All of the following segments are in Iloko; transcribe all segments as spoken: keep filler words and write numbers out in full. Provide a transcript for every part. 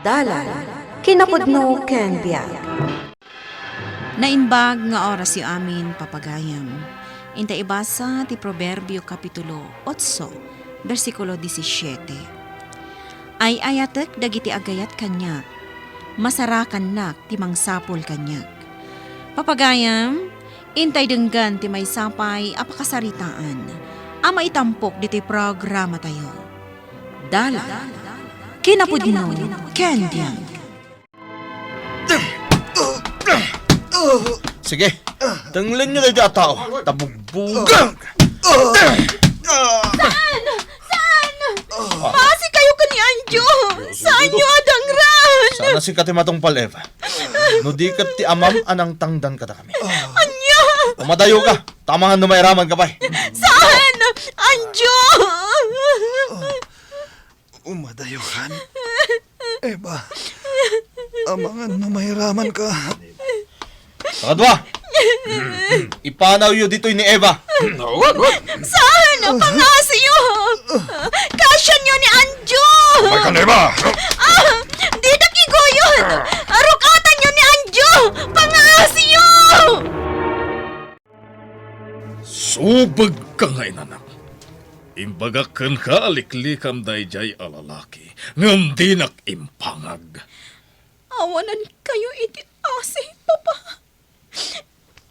Dalan, kinapudno ken biag. Naimbag nga orasyo amin, papagayam. Inta ibasa ti Proverbio Kapitulo otso, bersikulo disisiete. Ay-ayatek dagiti agayat kaniak, masarakannak ti mangsapul kaniak. Papagayam, intay denggan ti maysa pay a pakasaritaan a maitampok ditoy programatayo. Dalan, kinapudno, ken biag. Sige, tenglenyo daytoy a tao, ta bugbugak. Saan? Saan? Maasikayo ken ni Anjo. Saanyo a dangran. Saan a sika ti matungpal, Eva? No di ket ti amam a nangtangdan kadakami. Ania? Umadayoka, ta amangan no mairamanka pay. Saan? Anjo! Umadayokan? Eva, amangan no mairamanka. Sakadua, ipanawyo ditoy ni Eva. Wan, wan. Saan? Pangaasiyo! Kaasianyo ni Anjo! Umay ka, Eva! Ah! Dita kiguyon! Rukatanyo ni Anjo! Pangaasiyo! Subegka nga inanak. Imbagak kenka a liklikam daydiay a lalaki, ngem dinak impangag. Awanankayo iti asi, Papa.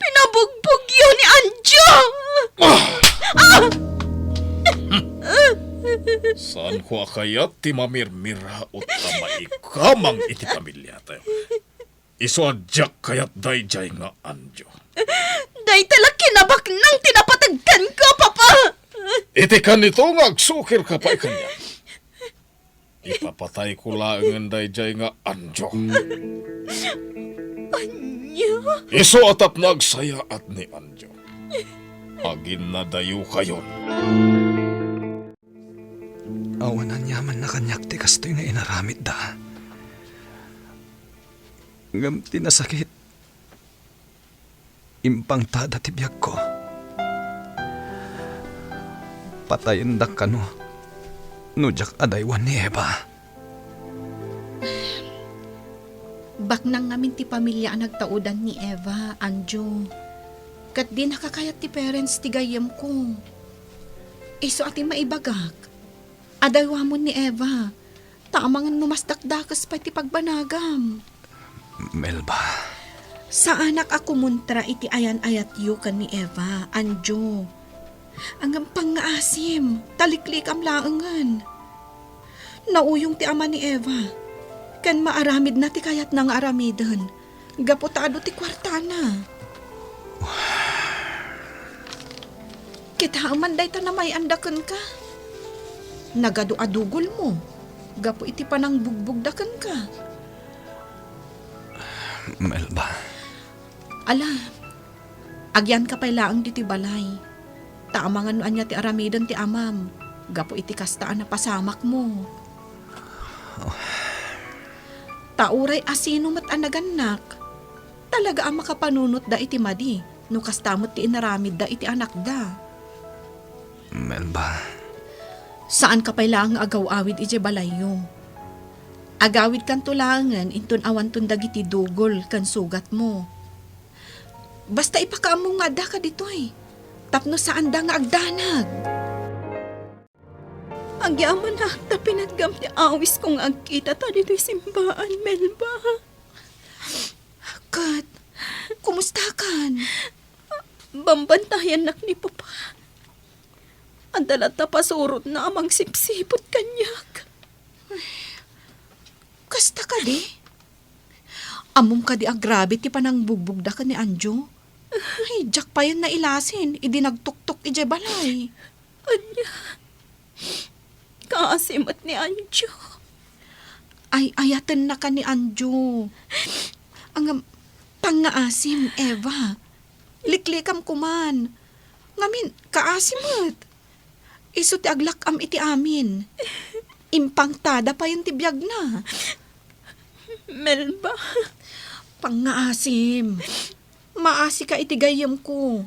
Pinabugbogyo ni Anjo! Ah! Ah! Saanko a kayat ti mamirmiraot a maikamang iti pamilyatayo. Isu a diak kayat daydiay nga Anjo. Dayta la kinabaknang ti napateg kenka, Papa! Iti kanito nga agsukirka pay kaniak. Ipapatayko laengen daydiay nga Anjo. Ania? Isu a tapno agsayaat ni Anjo, aginnadayokayon. Awan aniamanna kaniak ti kastoy nga inaramidda. Ngem ti nasakit, impangtada ti biagko. Patayendak kano no diak adaywan ni Eva. Baknang ngamin ti pamilia a nagtaudan ni Eva, Anjo. Ket dinaka kayat ti parents ti gayyemko. Isu a ti maibagak. Adaywamon ni Eva. Ta amangan no mas dakdakes pay ti pagbanagam. Melba. Saanak a kumontra iti ayan-ayatyo ken ni Eva, Anjo. Ngem pangngaasim, ta liklikam laengen. Nauyong ti ama ni Eva, ken maaramidna ti kayatna nga aramiden. Gapu ta adu ti kuartana. Kitaem man dayta namay-anda kenka. Nagadu a dugolmo gapu iti panangbugbogda kenka. Melba. Ala, agyanka pay laeng ditoy balay. Ta amangan no ania ti aramiden ti amam gapu iti kasta a napasamakmo. Ta uray asino met a nagannak, talaga a makapanunotda iti madi no kasta met ti inaramidda iti anakda. Melba. Saanka pay laeng nga agaw-awid idiay balayyo. Agawidkanto laengen inton awanton dagiti dugol ken sugatmo. Basta ipakaammo nga addaka ditoy, tapno saanda nga agdanag. Agyamanak ta pinatgam ti awisko nga agkitata ditoy simbaan, Melba. Ket, kumustakan? Bambantayannak ni Papa. Adda latta pasurotna a mangsipsiput kaniak. Kasta kadi? Ammom kadi a grabe ti panangbugbogda ken ni Anjo? Ay, diak payen nailasin idi nagtuktok idiay balay. Ania? Kaasi met ni Anjo. Ay-ayatennaka ni Anjo. Ngem, pangngaasim, Eva. Liklikam koman. Ngamin, kaasi met. Isu ti aglak-am iti amin. Impangtada payen ti biagna. Melba. Pangngaasim. Maasika iti gayyemko.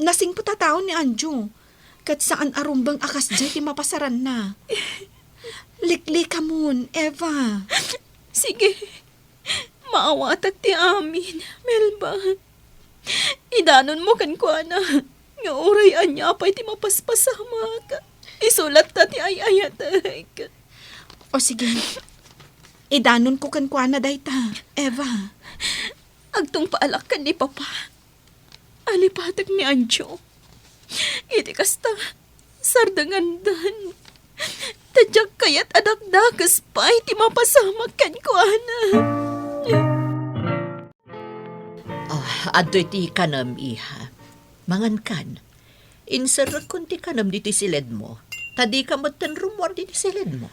Nasingpet a tao ni Anjo, ket saan a rumbeng a kasdiay ti mapasaranna. Liklikamon, Eva. Sige. Maawatak ti amin, Melba. Idanonmo kenkuana nga uray ania pay ti mapaspasamak, isu latta ti ay-ayatek. O sige, idanonko kenkuana dayta, Eva. Agtungpaalak ken ni Papa. Alipatek ni Anjo. Iti kasta, sardengandan. Ta diak kayat a dakdakes pay ti mapasamak kenkuana. Ah, adtoy ti kanem, iha. Mangankan. Inserrekkon ti kanem ditoy siledmo. Ta dika metten rummuar ditoy siledmo.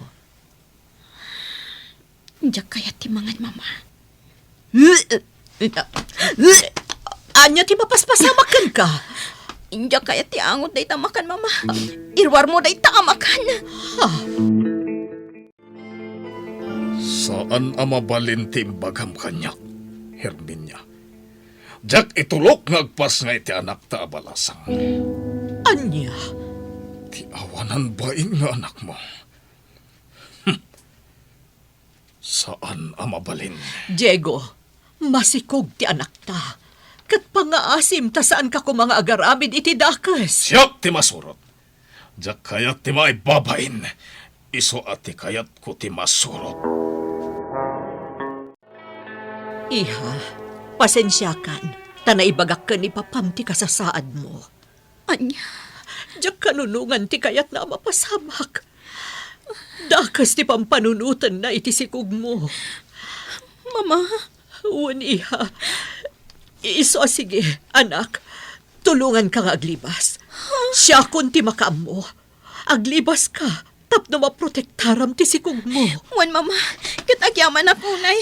Diak kayat ti mangan, Mama. Ania ti mapaspasamak kenka? Diak kayat ti angot dayta makan, Mama. Iruarmo dayta a makan. Ha? Saan a mabalin ti imbagam kaniak, Herminia. Diak itulok nga agpasngay ti anakta a balasang. Ania? Ti awanan bain nga anakmo. Hmm. Saan a mabalin. Diego, masikog ti anakta. Ket pangngaasim ta saanka koma nga agaramid iti dakes. Siak ti masurot. Diak kayat ti maibabain. Isu a ti kayatko ti masurot. Iha, pasensiakan, ta naibagak ken ni Papam ti kasasaadmo. Ania? Diak kanunongan ti kayatna a mapasamak. Dakes ti pampanunotenna iti sikogmo. Mama? Wen, iha. Isu a sige, anak. Tulonganka nga aglibas. Siakon ti makaammo. Aglibaska tapno maprotektaram ti sikogmo. Wen, Mama, ket agyamanak unay.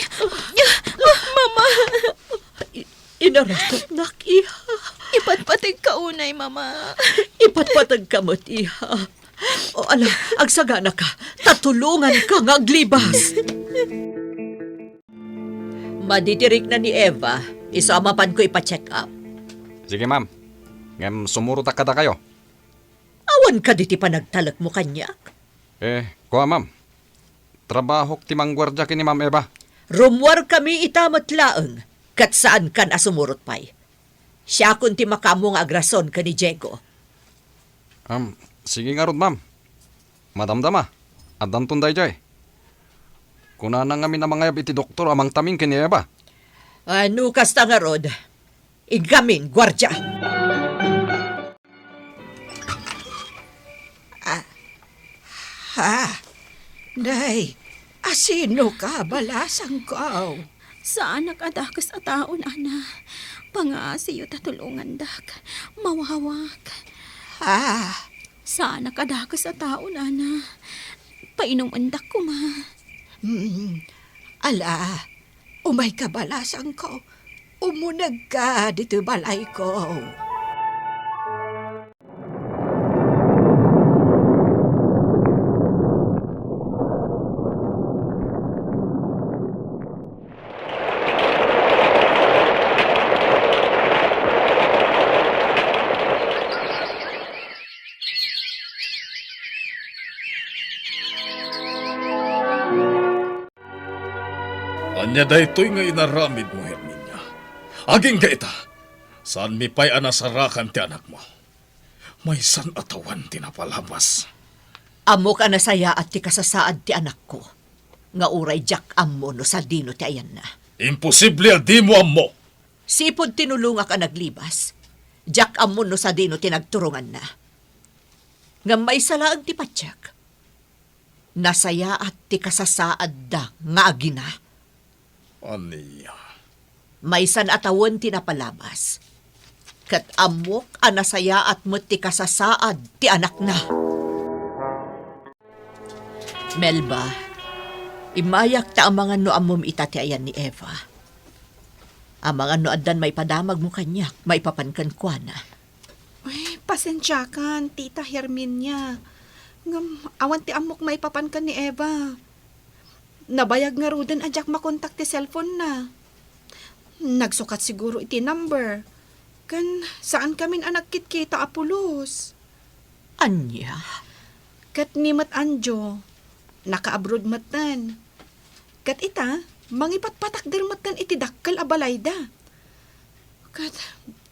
Mama! I-, inaratupnak, iha. Ipatpategka unay, Mama. Ipatpategka met, iha. O, ala, agsaganaka, ta tulonganka nga aglibas. Madi ti rikna ni Eva, isu a mapanko ipa-check up. Sige, ma'am. Ngem sumurotak kadakayo. Awan kadi ti panagtalekmo kaniak? Eh, kua, ma'am. Trabahok ti mangguardia ken ni Ma'am Eva. Rummuarkami ita met laeng, ket saankan a sumurot pay. Siakon ti makaammo nga agrason ken ni Diego. Am, sige ngarud, ma'am. Madamdama, addanton daydiay. Kunana ngamin a mangayab iti doktor a mangtaming ken ni Eva. Ah, no kasta ngarud, inkamin, guardia. Ah, ha? Nay, asinoka, balasangko? Saanak a dakes a tao, Nana. Pangaasiyo ta tulongandak. Mawawak. Ah. Saanak a dakes a tao, Nana. Painumendak koma. Hmm. Ala, umayka, balasangko. Umunegka ditoy balayko. Ania daytoy nga inaramidmo, Herminia? Agingga ita, saanmi pay a nasarakan ti anakmo. Maysan a tawen ti napalabas. Ammok a nasayaat ti kasasaad ti anakko, nga uray diak ammo no sadino ti ayanna. Imposible a dimo ammo! Sipud tinulongak a naglibas, diak ammo no sadino ti nagturonganna. Ngem maysa laeng ti patiek. Nasayaat ti kasasaadda nga agina. Ania? Maysan a tawen ti napalabas. Ket ammok a nasayaat met ti kasasaad ti anakna. Melba, immayak ta amangan no ammom ita ti ayan ni Eva. Amangan no addan maipadamagmo kaniak maipapan kenkuana. Uy, pasensiakan, Tita Herminia. Ngem awan ti ammok maipapan ken ni Eva. Nabayag ngaruden a diak makontak ti cellphone-na. Nagsukat siguro iti number. Ken saankamin a nagkitkita a pulos. Ania? Ket ni met Anjo, nakaabroad metten. Ket ita, mangipatpatakder metten iti dakkel a balayda. Ket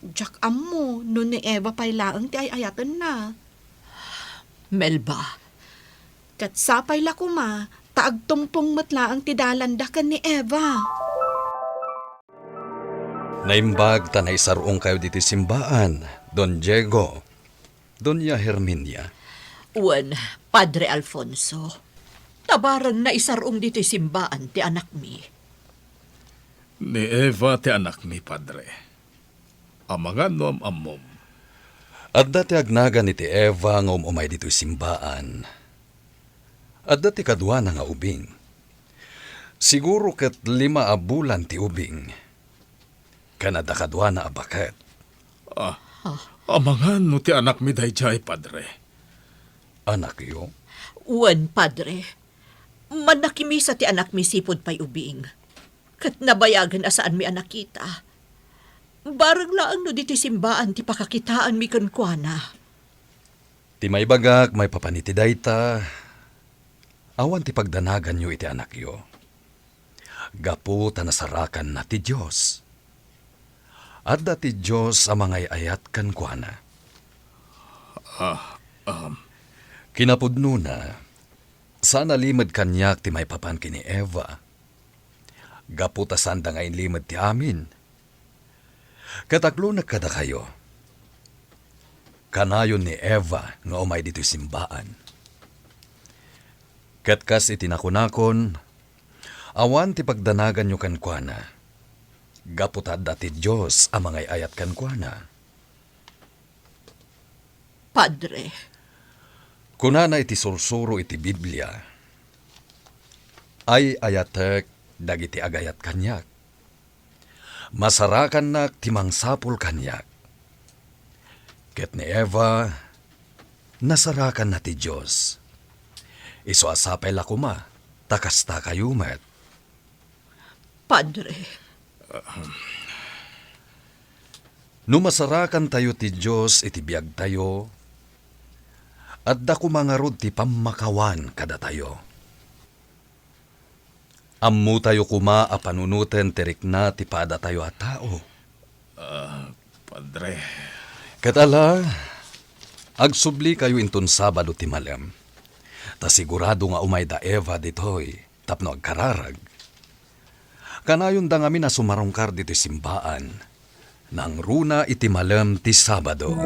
diak ammo no ni Eva pay laeng ti ay-ayatenna. Melba. Ket sapay la koma ta agtumpong met laeng ti dalanda ken ni Eva. Naimbag ta naisarungkayo ditoy simbaan, Don Diego, Doña Herminia. Wen, Padre Alfonso, ta bareng naisarung ditoy simbaan ti anakmi. Ni Eva ti anakmi, Padre. Amangan no am-ammom. Adda ti agnagan iti Eva nga um-umay ditoy simbaan. Adda ti kaduana nga ubing. Siguro ket lima a bulan ti ubing. Ken adda kaduana a baket. Ah, amangan no ti anakmi daydiay, Padre. Anakyo? Wen, Padre. Mannakimisa ti anakmi sipud pay ubing. Ket nabayagen a saanmi a nakita. Bareng laeng no ditoy simbaan ti pakakitaanmi kenkuana. Ti maibagak maipapan iti dayta, awan ti pagdanaganyo iti anakyo. Gapu ta nasarakanna ti Dios. Adda ti Dios a mangay-ayat kenkuana. Ah, um. Kinapudnona, saan a limed kaniak ti maipapan ken ni Eva. Gapu ta saanda nga inlimed ti amin. Ket aglunek kadakayo. Kanayon ni Eva nga umay ditoy simbaan. Ket kas iti nakunakon, awan ti pagdanaganyo kenkuana. Gapu ta adda ti Dios a mangay-ayat kenkuana. Padre. Kunana iti sursuro iti Biblia, "Ay-ayatek dagiti agayat kaniak. Masarakannak ti mangsapul kaniak." Ket ni Eva, nasarakanna ti Dios. Isu a sapay la koma, ta kastakayo met. Padre. No masarakantayo ti Dios iti biagtayo, adda koma ngarud ti pammakawan kadatayo. Ammotayo koma a panunoten ti rikna ti padatayo a tao. Ah, Padre. Ket ala, agsublikayo inton Sabado ti malem. Ta sigurado nga umay da Eva ditoy tapno agkararag. Kanayonda ngamin a sumarungkar ditoy simbaan, nangruna iti malem ti Sabado.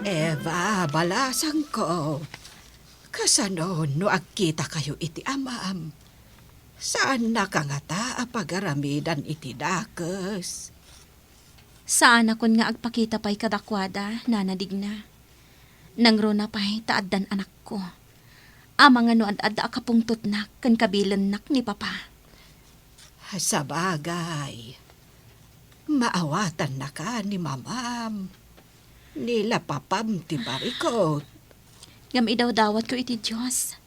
Eva, balasangko, kasano no agkitakayo iti amam? Saannaka ngata a pagaramidan iti dakes? Saanakon nga agpakita pay kadakuada, Nana Digna. Nangruna pay ta addan anakko. Amangan no ad-adda a kapungtotnak ken kabilennak ni Papa. Sabagay, maawatannaka ni Mamam. Ni la Papam ti barikot. Ngem idawdawatko iti Dios.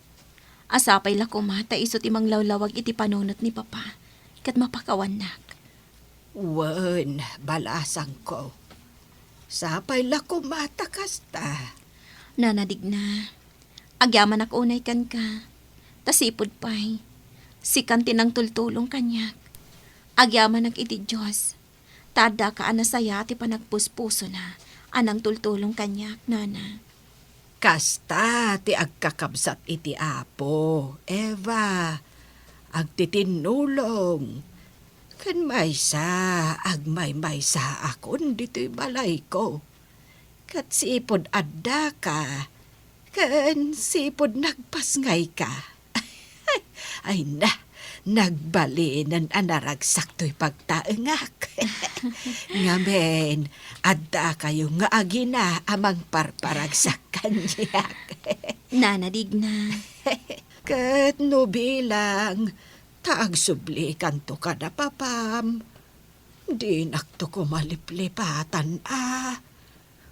A sapay la koma ta isu ti manglawlawag iti panunot ni Papa, ket mapakawannak. Wen, balasangko. Sapay la koma ta kasta. Nana Digna, agyamanak unay kenka. Ta sipud pay, sikan ti nangtultulong kaniak. Agyamanak iti Dios. Ta addaka a nasayaat ti panagpuspusona a nangtultulong kaniak, Nana. Kasta ti agkakabsat iti Apo, Eva. Agtitinnulong. Ken maysa, agmaymaysaakon ditoy balayko. Ket sipud addaka, ken sipud nagpasngayka. Ay na, nagbalinen a naragsak toy pagtaengak. Ngamin, addakayo nga agina a mangparparagsak kaniak. Nana Digna. Ket no bilang, ta agsublikanto kada Papam, dinakto koma liplipatan a.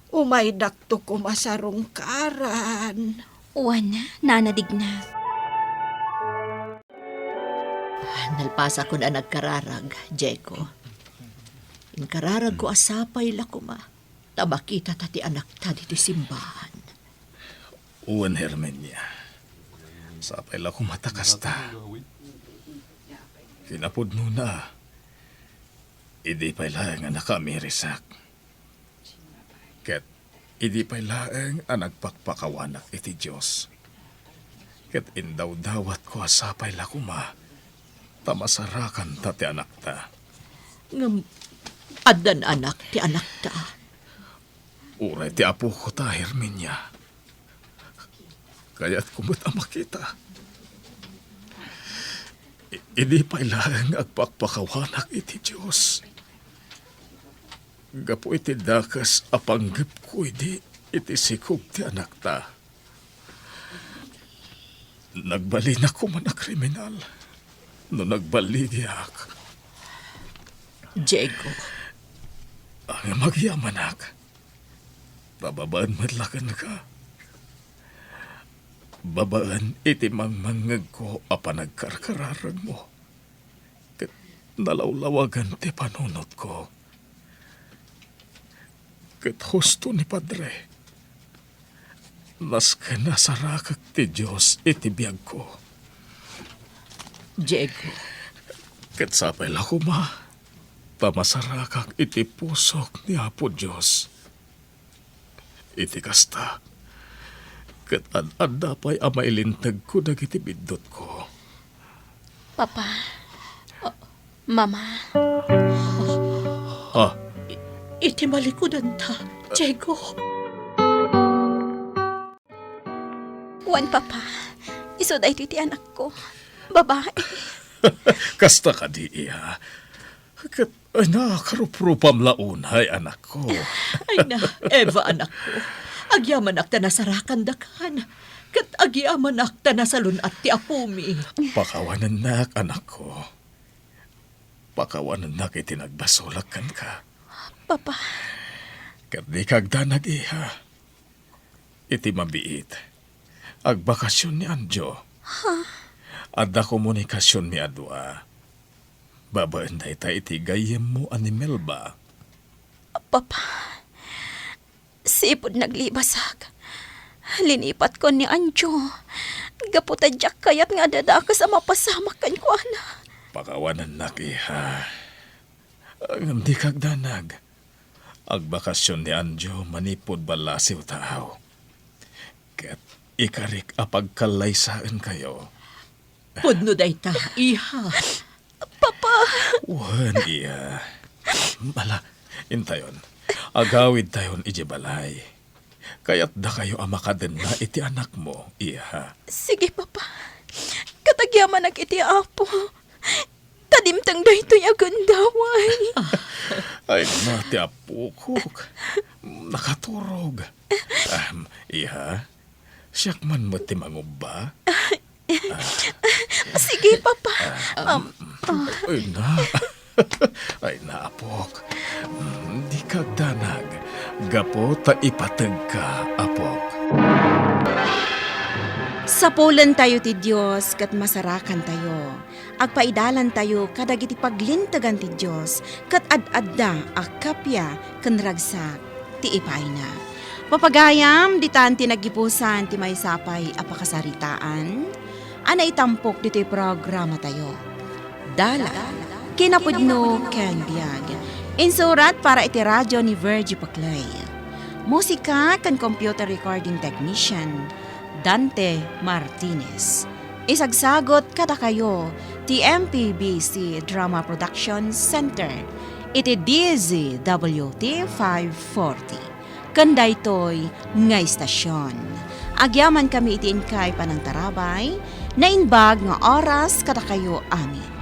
Umaydakto koma sarungkaran. Wen, Nana Digna. Nalpasakon a nagkararag, Diego. Inkararagko a sapay la koma ta makitata ti anakta ditoy simbaan. Wen, Herminia. Sapay la koma ta kasta. Kinapudnona, idi pay laeng a nakaamirisak. Ket idi pay laeng a nagpakpakawanak iti Dios. Ket indawdawatko a sapay la koma ta masarakanta ti anakta. Ngem addan anak ti anakta. Uray ti apoko ta, Herminia. Kayatko met a makita. I-, idi pay laeng agpakpakawanak iti Dios. Gapu iti dakes a panggepko idi iti sikog ti anakta. Nagbalinak koma a kriminal no nagbaligiak. Diego. Ngem agyamanak. Babaen met la kenka. Babaen iti mangmangngegko a panagkarkararagmo. Ket nalawlawagen ti panunotko. Ket husto ni Padre, nasken a sarakek ti Dios iti biagko. Diego. Ket sapay la koma ta masarakak iti pusok ni Apo Dios. Iti kasta, ket ad-adda pay a mailintegko dagiti biddutko. Papa, oh, Mama. Ah, I-, iti malikudanta, Diego. Wen, Papa, isu daytoy ti anakko. Babae. Kasta kadi, iha? Ket, ay na, karuprupam la unay, anakko. Ay na, Eva, anakko. Agyamanak ta nasarakandakan. Ket agyamanak ta nasalun-at ti apomi. Pakawanennak, anakko. Pakawanennak iti nagbasolak kenka. Papa. Ket dika agdanag, iha. Iti mabiit, agbakasion ni Anjo. Ha? Adda komunikasionmi a dua. Babaen dayta iti gayyemmo a ni Melba. Papa, sipud naglibasak, linipatkon ni Anjo. Gapu ta diak kayat nga adda dakes a mapasamak kenkuana. Pakawanennak, iha. Ngem dika agdanag. Agbakasion ni Anjo manipud ballasiwta, aw. Ket ikarik a pagkallaysaenkayo. Pudno dayta, iha. Papa! Wen, iha. Ala, intayon. Agawidtayon idiay balay. Kayatdakayo a makadenna iti anakmo, iha. Sige, Papa. Ket agyamanak iti Apo. Ta dimteng daytoy a gundaway. Ay, na ti apokok. Nakaturog. Ahem, iha, siak man met ti mangubba. Sige, Papa. Ahem. Ay, na. Ay, na, apok. Mm, dika agdanag. Gapu ta ipategka, apok. Sapulentayo ti Dios ket masarakantayo. Agpaidalantayo kadagiti paglintegan ti Dios ket ad-adda a kappia ken ragsak ti ipaayna. Papagayam, ditan ti naggibusan ti maysa pay a pakasaritaan a naitampok ditoy programatayo. Dalan, kinapudno ken biag. Insurat para iti radyo ni Virgie Paclay. Musika ken computer recording technician, Dante Martinez. Isagsagot kadakayo ti M P B C Drama Production Center iti D Z W T five forty. Ken daytoy nga istasyon, agyamankami iti inkay panangtarabay, naimbag nga oras kadakayo amin.